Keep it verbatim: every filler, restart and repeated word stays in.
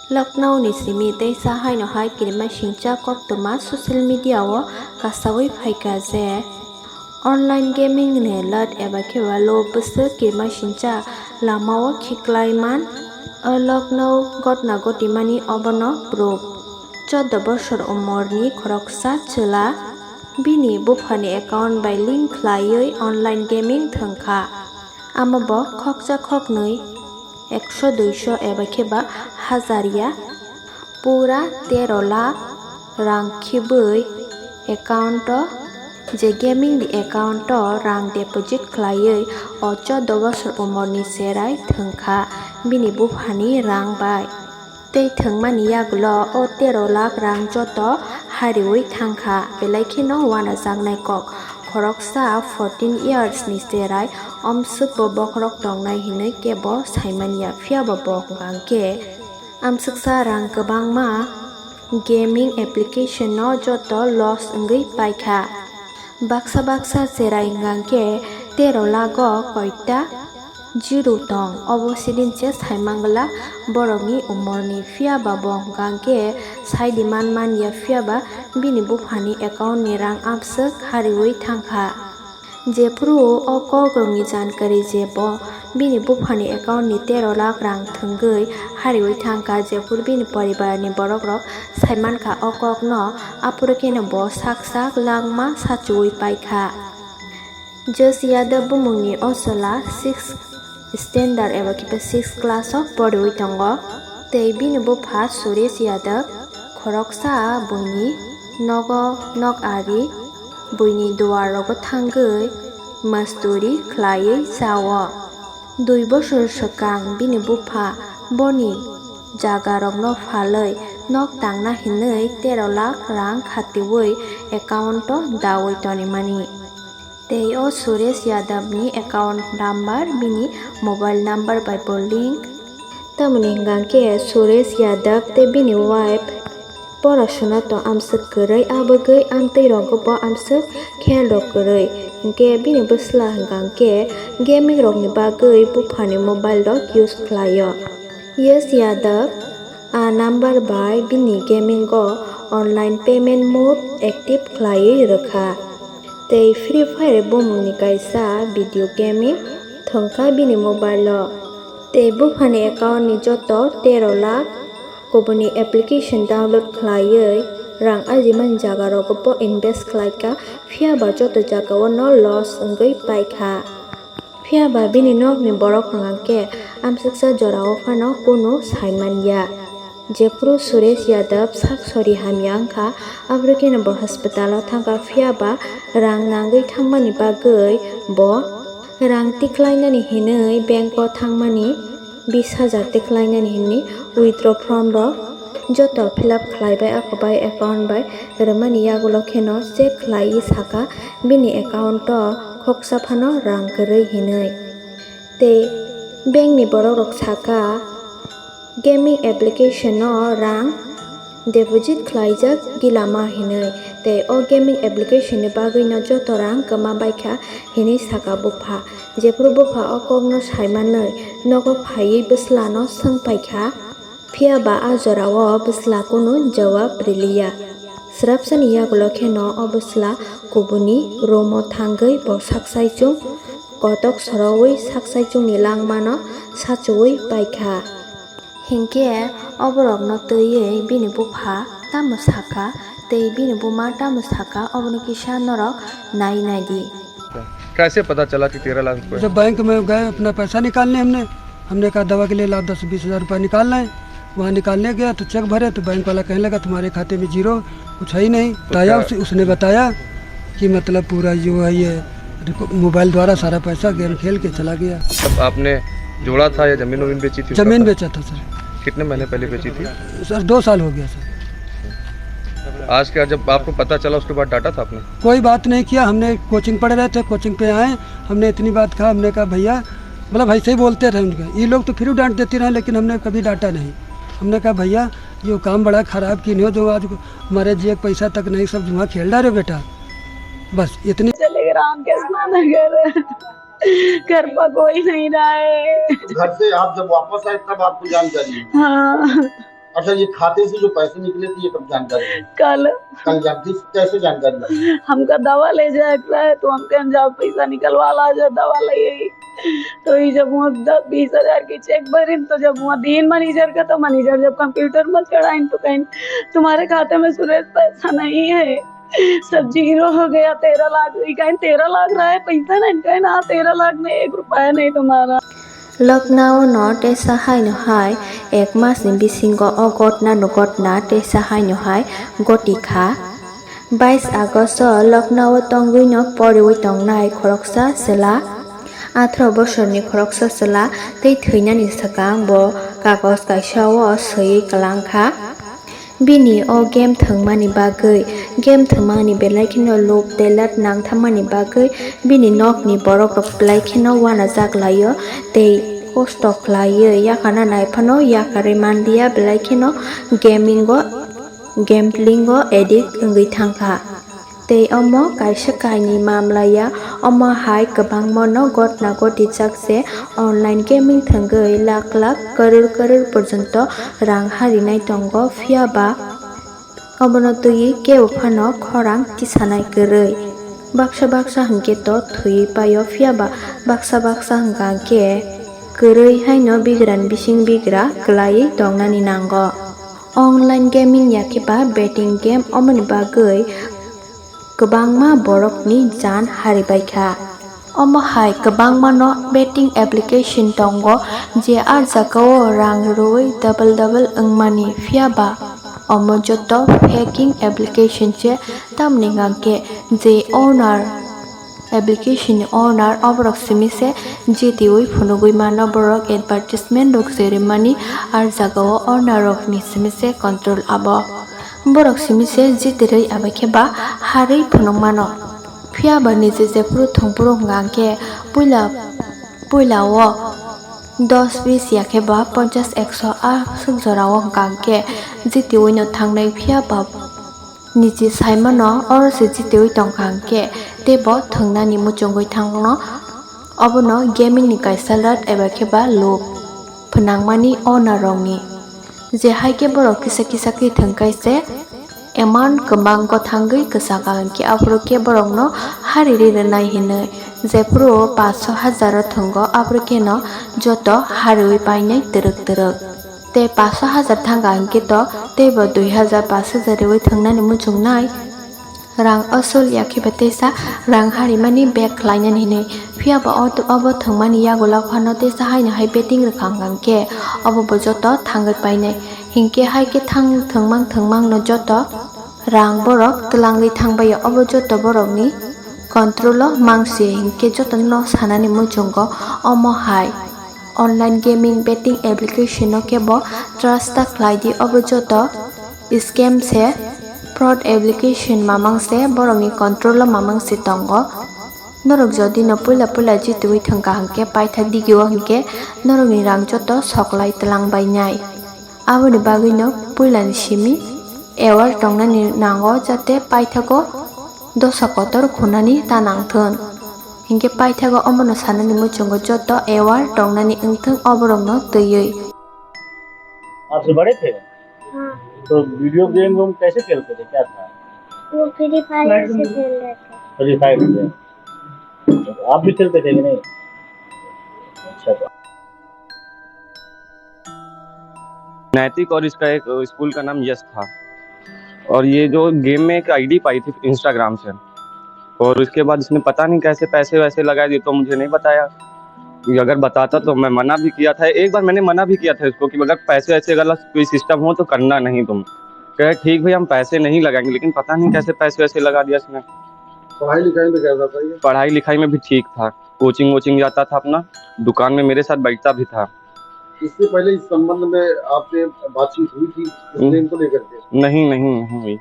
Lucknow ni simi teisa haino hai kirimasingcha koktwma social media o kasawi phaikha je online gaming ni lat eba khe ba lo bwswk kirimasingcha lama o khiklai man. O Lucknow gotna gotimani obono proof. Chordo bosor umor ni khoroksa chwla bini buphani account bai link khlaiwi online gaming thwngkha. Amo bo khoksa khoknwi ekso duiso eba khe ba hazar ya pura tero lakh rang khibwi account o, je gaming ni account o rang deposit khlaiwi o chordo bosor umor ni cherai thwngkha bini buphani rang bai. Tei thwngmani yagulo o tero lakh rang joto hariwi thangkha, belai kheno wanajaknai kok. Khoroksa fourteen years ni cherai omswkbo bokhorok tongnai hinwi kebo saimanya, phiyaba bo hwnkha khe amswksa rang kwbangma gaming application no joto loss wngwi paikha. Baksa baksa cherai hwnkha khe tero lakh o koita zero tong, obo sidin se saimangla borokni umorni, phiyaba bo hwnkha khe saidi man manya, phiyaba bini buphani account ni rang amswk hariwi thangkha. Jephuru o kokrokni jankari je bo bini buphani account ni tero lakh rang thwngwi hariwi thangkha, jephuru bini poribarni borokrok saimankha o kokno, aphuru kheno bo sak sak langma sachuwi paikha. Josh Yadav bumungni o chwla sixth standard eba khiba sixth class o poriwi tongo. Tei bini bupha Suresh Yadav khoroksa buini nogo nok ari buini duar rogo thangwi masturi khlaiwi chao. Dui bosor swkang bini bupha boni jaga rokno phalwi nok tangna hinwi tero lakh rang khatiwi account o dawi tonimani. Tei o Suresh Yadav ni account number bini mobile number bai bo link. Tamoni hwnkha khe Suresh Yadav tei bini wife porasuna tong amswk kwrwi, abagwi amtwi rogo bo amswk khel rok kwrwi. Hinkhe bini bwsla hwnkha khe gaming rokni bagwi buphani mobile rok use khlaio. Yash Yadav a number bai bini gaming o online payment mode active khlaiwi rwkha. Tei Free Fire bumungni kaisa video gaming thwngkha bini mobile o. Tei buphani account ni joto tero lakh kubuni application download khlaiwi rang ajimani jaga rogo bo invest khlaikha, phiyaba joto jaga o no loss wngwi paikha. Phiyaba bini nokni borok hwnkha khe amswksa jorao phano kunu saimanya. Jephuru Suresh Yadav sak sori hamya wngkha, aphuru kheno bo hospital o thangkha, phiyaba rang nangwi thangmani bagwi bo rang tikhlainani hinwi bank o thangmani bis hajar tikhlainani hinwi withdraw form rok joto fill up khlaibai, ako bai account bai rwmani yagulo kheno check khlaiwi sakha bini account o khoksa phano rang kwrwi hinwi. Tei bank ni borok rok sakha, gaming application o rang deposit khlaijak gilama hinwi, tei o gaming application ni bagwi no joto rang kwma baikha hinwi sakha bupha. Jephuru bupha o kokno saimanwi nogo phaiwi bwsla no swng paikha. Phiyaba a jorao bwsla kunu jawab riliya. Swrapsani yagulo kheno o bwsla kubuni room o thangwi bo sak saichung kotok sorowi sak saichungni langmano sachuwi paikha. Hinkhe o borokno twiwi bini bupha tamo sakha tei bini buma tamo sakha, obono kisa norok nai naidi. कैसे पता चला कि तेरह लाख रुपए? जब बैंक में गए अपना पैसा निकालने हमने, हमने कहा दवा के लिए ला दस बीस हजार रुपया निकाल लाए। वहाँ निकालने गया तो चेक भरे तो बैंक वाला कहने लगा तुम्हारे खाते में जीरो, कुछ है ही नहीं। बताया क्या? उस, उसने बताया कि मतलब पूरा जो है ये रिको-, मोबाइल द्वारा सारा पैसा गेम खेल के चला गया। तब आपने जोड़ा था या जमीन वमीन बेची थी उसका जमीन पैसा? बेचा था सर। कितने महीने पहले बेची थी? सर दो साल हो गया सर। आज क्या जब आपको पता चला उसके बाद डाटा था आपने? कोई बात नहीं किया, हमने कोचिंग पढ़ रहे थे, कोचिंग पे आए, हमने इतनी बात कहा, हमने कहा भैया, मतलब ऐसे ही बोलते रहे उनके, ये लोग तो फिर भी डांट देते रहे लेकिन हमने कभी डांटा नहीं। हमने कहा भैया ये काम बड़ा खराब किए हो जो आज हमारे जेब पैसा तक नहीं सब जुआ खेल रहे बेटा, बस इतनी। चले गए रामकृष्ण नगर। घर पर कोई नहीं रहा है। घर से आप जब वापस आए तब आपको जानकारी हुई? हाँ। अच्छा, ये खाते से जो पैसे निकले थे, ये कब जानकारी है? कल। कल जानती, कैसे जानकारी है? हमका दवा ले जाए के रहे, तो हमके हम जाओ पैसा निकलवा ला, जो दवा ले आई। तो ये जब वहाँ द-, बीस हजार की चेक भरिन, तो जब वहाँ दीन मैनेजर का, तो मैनेजर जब कंप्यूटर में चढ़ाइन, तो कहीं, "तुम्हारे खाते में, सुरेश, पैसा नहीं है।" सब जीरो हो गया, तेरह लाख, ये कहीं तेरह लाख रहा है पैसा ना, इनका ना, "तेरह लाख में एक रुपया नहीं तुम्हारा।" Lucknow no teisa haino hai ek mas ni bisingo o gotna no gotna teisa haino hai goti kha. Bais August o Lucknow o tongwi no poriwi tongnai khoroksa chwla, atharo bosorni khoroksa chwla tei thwinani swkang bo kagoj kaisa o swiwi kwlang kha. Bini o game thwngmani bagwi, game thwngmani belai kheno lub tei lat nangthammani bagwi bini nokni borok rok belai kheno uanajak laio tei kosto khlaiwi yakarna nai phano yakarwi manliya, belai kheno gaming o, gambling o addict wngwi thangkha. Tei omo kaisa kainwi mamla ya, omo hai kwbangma no gotna gotijak je online gaming thwngwi lakh lakh, crore crore porjonto rang harinai tongo, phiya ba obono twiwi kebo phano khorang tisanai kwrwi. Baksa baksa hinkhe to thwiwi paio, phiya ba baksa baksa hwnkha hinkhe kwrwi haino bigrani bising bigra kwlaiwi tongnani nango. Online gaming ya khe ba betting game, omoni bagwi kwbangma borokni jan haribaikha. Omo hai kwbangmano betting application tongo, je ah jagao rang rwui double double wngmani, phiya ba omo joto faking application se, tamni hwnkhe je owner, application ni owner, oborok simi se jitiui phunugui mano, borok advertisement rok se rimani, ah jagao owner rokni simi se control abo. Borok simi se jitirwi abaikhe ba harwi phunukmano. Phiya ba niji jephuru thwngphuru hwnkha hwnkhe puila, puila o dos bis ya khe ba ponchas ekso aswk jora o hwnkha hwnkhe jitiui no thangnai, phiya ba niji saimano oro se jitiui tongkha hwnkhe teibo thwngnani muchungui thangno. Obono gaming ni kaisa lat eba khe ba lub phnangmani owner rokni. Je hai khe borok kisa kisa khe thwng kai se amount kwbang kwthangwi kwchaka hinkhe aphuru khe borokno hari ri rwnai hinwi. Jephuru paanch sho hajar o thwngo aphuru kheno joto hariui painai twrwk twrwk. Tei paanch sho hajar thangkha hinkhe to teibo dui hajar paanch hajar riui thwngnani muchungnai. Rang asol ya khe ba teisa rang harimani bag khlainani hinwi. Phiya ba o, obo thwngmani yagulo phano teisa haino hai betting rwkha hwnkha hwnkhe obo bo joto thangwi painai. Hinkhe hai khe thang thwngmang thwngmang no joto rang borok twlangwi thangbaio, obo joto borokni control o mangsi hinkhe jotono sanani muchungo omo hai. Online gaming betting application no kebo trust ta khlai di, obo joto scam se, fraud application mamang se, borokni control o mamang se tongo. Norok jodi no puila puila jitui thwngkha hwnkhe paithak digi o hwnkhe norokni rang joto soklai twlang bai nai. Aboni bagwi no puila ni simi aware tongnani nango, jate paithago dosa kotor khunani ta nangthun. Hinkhe paithago omono sanani muchungo joto aware tongnani wngthung oborokno twiwi. आपसे बड़े थे? हाँ। तो video game वो कैसे खेलते थे, क्या था? वो फ्री फायर से खेल रहे थे। फ्री फायर से। आप भी खेलते थे कि नहीं? अच्छा, तो नैतिक और इसका एक स्कूल का नाम यश था। और ये जो गेम में एक आईडी पाई थी Instagram से, और उसके बाद इसने पता नहीं कैसे पैसे वैसे लगा दिए, तो मुझे नहीं बताया कि अगर बताता तो मैं मना भी किया था। एक बार मैंने मना भी किया था इसको कि अगर पैसे वैसे वाला कोई सिस्टम हो तो करना नहीं तुम। कहे, "ठीक भैया, हम पैसे नहीं लगाएंगे," लेकिन पता नहीं कैसे पैसे वैसे लगा दिया इसने। पढ़ाई लिखाई में कैसा था ये? पढ़ाई लिखाई में भी ठीक था, कोचिंग वोचिंग जाता था, अपना दुकान में मेरे साथ बैठता भी था। इससे पहले इस संबंध में आपसे बातचीत हुई थी इस हम्म। गेम को लेकर के? नहीं, नहीं, नहीं हुई।